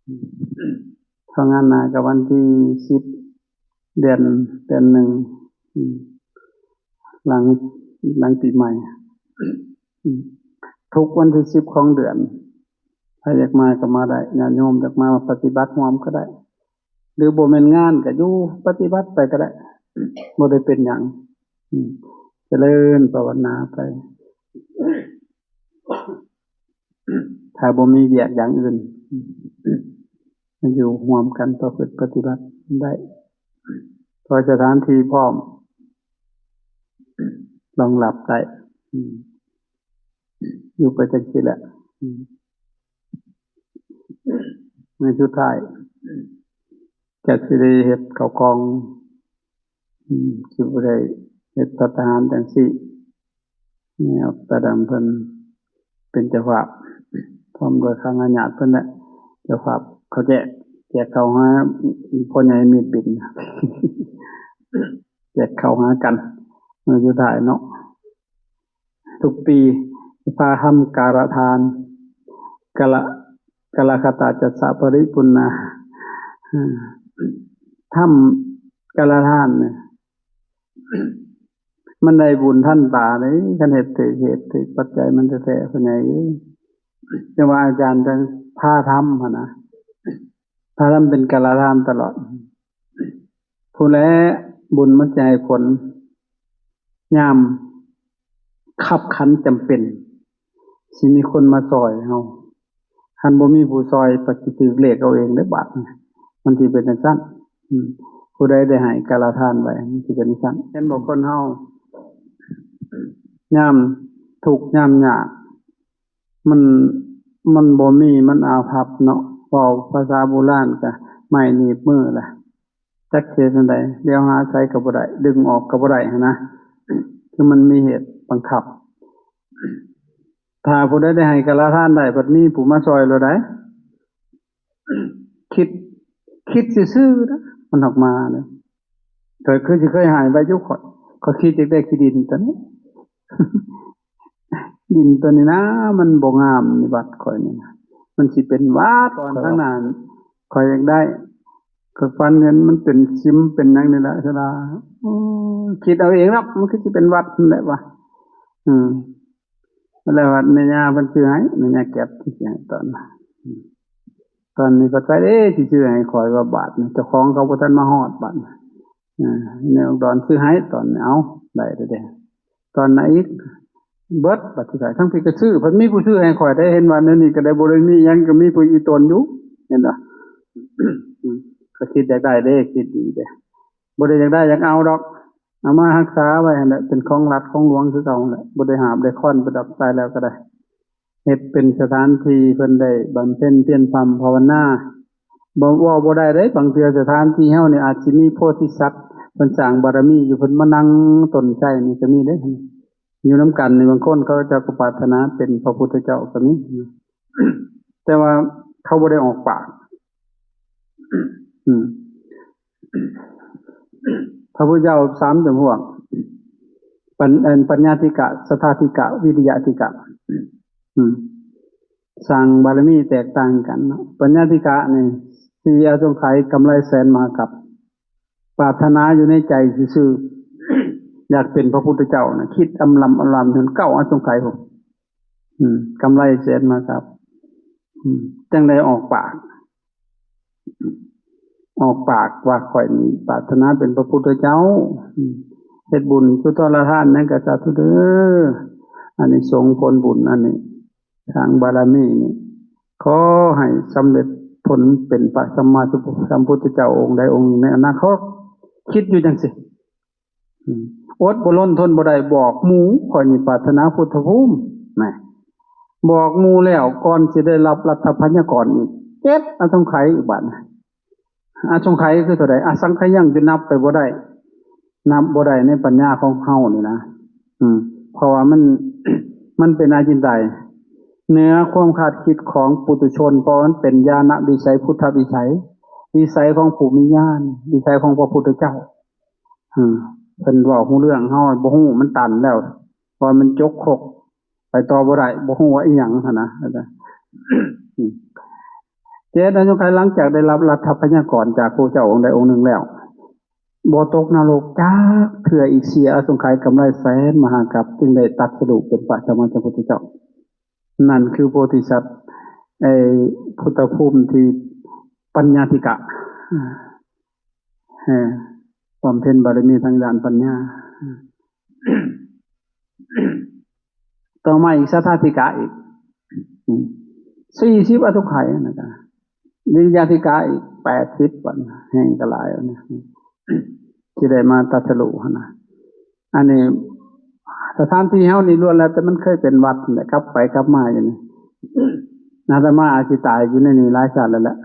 ເພາະງານໜ້າກໍວັນທີສິບ ເດືອນ ເດືອນໜຶ່ງ ອືມ ຫຼັງ ຫຼັງປີໃໝ່ ອືມ ທຸກວັນທີສິບຂອງເດືອນ ໃຜຢາກມາກໍມາໄດ້ ຍາດໂຍມຢາກມາປະຕິບັດຮ່ວມກໍໄດ້ ຫຼືບໍ່ແມ່ນງານກໍຢູ່ປະຕິບັດໄປກໍໄດ້ ບໍ່ໄດ້ເປັນຫຍັງ ອືມ ຈະເລີນພາວະນາໄປ ຖ້າບໍ່ມີວຽກຢ່າງອື່ນ ຢູ່ຮ່ວມກັນປະພຶດປະຕິບັດໄດ້ ເພາະສະຖານທີ່ພ້ອມ ຮອງຮັບໄດ້ ອືມ ຢູ່ໄປຈັ່ງຊີ້ແຫຼະ ອືມ ໃນສຸດທ້າຍ ຈັກຊິໄດ້ເຮັດເຂົ້າກ່ອງ ອືມ ຊິບໍ່ໄດ້ເຮັດພັດຕາຫານຈັ່ງຊີ້ ແນວຕາດຳເພິ່ນເປັນເຈົ້າພາບ ພ້ອມດ້ວຍຄະນະຍາດເພິ່ນແຫຼະ ເຈົ້າພາບເຂົາແຈກ ແຈກເຂົ້າຫາພໍ່ໃຫຍ່ມີດບິນ ແຈກເຂົ້າຫາກັນ ມື້ສຸດທ້າຍເນາະ. ທຸກປີພາທຳກາລະທານ ກາລະ ກາລະຄະຕາຈັດສະປະລິປຸນນາ ທຳກາລະທານນີ້ ມັນໄດ້ບຸນທັນຕາເດ້ ຄັນເຮັດຖືກເຫດຖືກປັດໄຈມັນແທ້ໆ ພໍ່ໃຫຍ່ເອີຍ ຈັ່ງວ່າອາຈານຈັ່ງພາທຳຫັ້ນນະ ພາທຳເປັນກາລະທານຕະຫຼອດ. ພຸ້ນແຫຼະ ບຸນມັນຈະໃຫ້ຜົນ ຍາມຄັບຂັນຈຳເປັນ ຊິມີຄົນມາຊ່ອຍເຮົາ ຄັນບໍ່ມີຜູ້ຊ່ອຍ ກໍຊິຖືກເລກເອົາເອງເດ້ບາດນີ້ ມັນຊິເປັນຈັ່ງຊັ້ນ ອືມ ຜູ້ໃດໄດ້ໃຫ້ກາລະທານໄວ້ ມັນຊິເປັນຈັ່ງຊັ້ນ ເຫັນບໍ່ ຄົນເຮົາ ຍາມທຸກຍາມຍາກ ມັນ ມັນບໍ່ມີ ມັນອາພັບເນາະ ເວົ້າພາສາໂບລານກະໄມ້ໜີບມືລະ ຈັກເຮັດແນວໃດ ດຽວຫາໃສກໍບໍ່ໄດ້ ດຶງອອກກໍບໍ່ໄດ້ຫັ້ນນະ ຄືມັນມີເຫດບັງຄັບ. ຖ້າຜູ້ໃດໄດ້ໃຫ້ກາລະທານໄດ້ ບັດມີຜູ້ມາຊ່ອຍໂລດໃດ໋ ຄິດ ຄິດຊື່ໆນະ ມັນອອກມາເດ້. ຂ້ອຍຄືຊິເຄີຍໃຫ້ໄວ້ຢູ່ ຂ້ອຍ ຂ້ອຍຄິດຢາກໄດ້ຂີ້ດິນຕົວນີ້ ດິນຕົວນີ້ນະ ມັນບໍ່ງາມໃນວັດຂ້ອຍນີ້ນະ ມັນຊິເປັນຫວັດ ກ່ອນທາງໜ້າ ຂ້ອຍຢາກໄດ້ ຂ້ອຍຝັນເຫັນມັນເປັນສິມເປັນຫຍັງນີ້ແຫຼະ ສະດາ ໂອ້ຍ ຄິດເອົາເອງດອກ ມັນຄືຊິເປັນຫວັດຫັ້ນແຫຼະວ່າ ອືມ ແລ້ວບັດແມ່ຍ່າເພິ່ນຊື້ໃຫ້ ແມ່ຍ່າແກັບທີ່ຊື້ໃຫ້ຕອນ ຕອນນີ້ກໍໃຈເດ້ ຊິຊື້ໃຫ້ຂ້ອຍວ່າບາດນີ້ ເຈົ້າຂອງເຂົາບໍ່ທັນມາຮອດບາດນີ້ ອ່າ ແມ່ອອກດອນຊື້ໃຫ້ຕອນນີ້ ເອົາ ໄດ້ແລ້ວເດ້ ຕອນນັ້ນອີກ ເບິດ ບັດສຸດທ້າຍ ທັງພີ້ກໍຊື້ ເພິ່ນມີຜູ້ຊື້ໃຫ້ຂ້ອຍໄດ້ ເຫັນວ່າແນວນີ້ກໍໄດ້ ບໍ່ໄດ້ມີຫຍັງ ກໍມີຜູ້ອີ່ຕົນຢູ່ ເຫັນບໍ່ ອືມ ກໍຄິດຢາກໄດ້ເດ້ ຄິດດີເດ້ ບໍ່ໄດ້ຢາກໄດ້ຢາກເອົາດອກ ເອົາມາຮັກສາໄວ້ຫັ້ນແຫຼະ ເປັນຂອງລັດຂອງຫຼວງຄືເກົ່າຫັ້ນແຫຼະ ບໍ່ໄດ້ຫາບໄດ້ຄ້ອນໄປດອກ ຕາຍແລ້ວກໍໄດ້ ເຮັດເປັນສະຖານທີ່ເພິ່ນໄດ້ບຳເພັນພຽນພຳພາວະນາ ບໍ່ ເວົ້າບໍ່ໄດ້ເດ້ ບາງເທື່ອສະຖານທີ່ເຮົານີ້ອາດຊິມີໂພທິສັດ ເພິ່ນສ້າງບາລະມີຢູ່ ເພິ່ນມານັ່ງຕົ້ນໄຊນີ້ກໍມີເດ້ ຢູ່ນຳກັນນີ້ ບາງຄົນເຂົາເຈົ້າກໍປາດຖະໜາເປັນພະພຸດທະເຈົ້າກໍມີ ແຕ່ວ່າເຂົາບໍ່ໄດ້ອອກປາກ ອືມ ພະພຸດທະເຈົ້າສາມຈຳພວກ ປັນ ອັນ ປັນຍາທິກະ ສັດທາທິກະ ວິລິຍະທິກະ ອືມ ສ້າງບາລະມີແຕກຕ່າງກັນເນາະ ປັນຍາທິກະນີ້ ສີ່ອະສົງໄຂ ກຳໄລແສນມະຫາກັບ ປາດຖະໜາຢູ່ໃນໃຈຊື່ໆ ຢາກເປັນພະພຸດທະເຈົ້ານະ ຄິດອຳລຳອຳລຳຈົນເກົ້າອະສົງໄຂພຸ້ນ ອືມ ກຳໄລແສນມະຫາກັບ ອືມ ຈັ່ງໄດ້ອອກປາກ ອອກປາກວ່າ ຂ້ອຍນີ້ປາດຖະໜາເປັນພະພຸດທະເຈົ້າ ເຮັດບຸນສຸນທອນລະທານຫຍັງກະສາທຸເດີ ອານິສົງຜົນບຸນອັນນີ້ ສ້າງບາລະມີນີ້ ຂໍໃຫ້ສຳເລັດຜົນເປັນພະສຳມາສຳພຸດທະເຈົ້າອົງໃດອົງໜຶ່ງໃນອະນາຄົດ ຄິດຢູ່ຈັ່ງຊີ້ ອືມ ອົດບໍ່ລົນທົນບໍ່ໄດ້ ບອກໝູ່ ຂ້ອຍນີ້ປາດຖະໜາພຸດທະພູມ ນະ ບອກໝູ່ແລ້ວ ກ່ອນຊິໄດ້ຮັບລັດຖະໄພຍາກອນອີກເຈັດອະສົງໄຂ ບາດນີ້ ອະສົງໄຂຄືເທົ່າໃດ? ອະສັງຂະຍັງ ຈົນນັບໄປບໍ່ໄດ້ ນັບບໍ່ໄດ້ໃນປັນຍາຂອງເຮົານີ້ນະ ອືມ ເພາະວ່າມັນ ມັນເປັນອະຈິນໄຕ ເໜືອຄວາມຄາດຄິດຂອງປຸຖຸຊົນ ເພາະມັນເປັນຍານະວິໄສ ພຸດທະວິໄສ ວິໄສຂອງຜູ້ມີຍານ ວິໄສຂອງພະພຸດທະເຈົ້າ ເພິ່ນເວົ້າຮູ້ເລື່ອງ ເຮົາບໍ່ຮູ້ ມັນຕັນແລ້ວ ເພາະມັນຈົກຄົກ ໄປຕໍ່ບໍ່ໄດ້ ບໍ່ຮູ້ວ່າອີ່ຫຍັງຫັ້ນນະ ອືມ ເຈັດອະສົງໄຂ ຫຼັງຈາກໄດ້ຮັບລັດຖະໄພຍາກອນຈາກພະເຈົ້າອົງໃດອົງໜຶ່ງແລ້ວ ບໍ່ຕົກນະລົກຈັກເທື່ອອີກ ເສຍອະສົງໄຂກຳໄລແສນມະຫາກັບ ຈຶ່ງໄດ້ຕັດສະຮູ້ເປັນພະສຳມາສຳພຸດທະເຈົ້າ. ນັ້ນຄືໂພທິສັດ ໄອ້ ພຸດທະພູມທີ່ປັນຍາທິກະ ເອີ ບຳເພັນບາລະມີທາງດ້ານປັນຍາ. ຕໍ່ມາອີກ ສັດຖາທິກະອີກ ອືມ ສີ່ສິບອະສົງໄຂ ນັ້ນກະ ວິລິຍາທິກະອີກ ແປດສິບ ບັດ ແຮ່ງກະຫຼາຍ ອັນນີ້ ທີ່ໄດ້ມາຕັດສະຮູ້ຫັ້ນນະ. ອັນນີ້ ສະຖານທີ່ເຮົານີ້ລ້ວນແລ້ວແຕ່ມັນເຄີຍເປັນວັດແຫຼະ ກັບໄປກັບມາຢູ່ນີ້. ອາດຕະມາອາດຊິຕາຍຢູ່ໃນນີ້ຫຼາຍຊາດແລ້ວແຫຼະ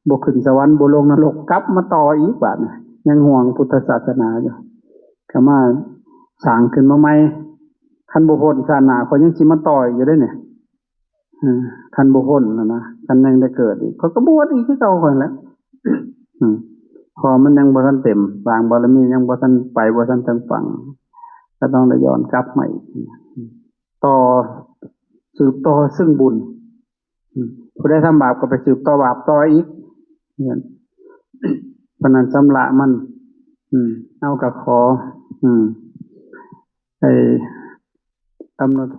ບໍ່ຂຶ້ນສະຫວັນ ບໍ່ລົງນະລົກ ກັບມາຕໍ່ອີກບາດນີ້ ຍັງຫ່ວງພຸດທະສາສະໜາຢູ່ ກໍມາສ້າງຂຶ້ນມາໃໝ່. ຄັນບໍ່ພົ້ນຊາດໜ້າ ຂ້ອຍຍັງຊິມາຕໍ່ອີກຢູ່ເດ້ນີ້. ເອີ ຄັນບໍ່ພົ້ນຫັ້ນນະ ຄັນຍັງໄດ້ເກີດອີກ ຂ້ອຍກໍບວດອີກຄືເກົ່າຂ້ອຍແຫຼະ. ອືມ ເພາະມັນຍັງບໍ່ທັນເຕັມ ສ້າງບາລະມີຍັງບໍ່ທັນໄປ ບໍ່ທັນເຖິງຝັ່ງ ກໍຕ້ອງໄດ້ຍ້ອນກັບມາອີກ ຕໍ່ ສືບຕໍ່ເຊິ່ງບຸນ. ອືມ ຜູ້ໃດທຳບາບກໍໄປສືບຕໍ່ບາບຕໍ່ອີກ. ເພາະນັ້ນຊຳລະມັນ ອືມ ເຮົາກໍຂໍ ອືມ ໃຫ້ກຳນົດ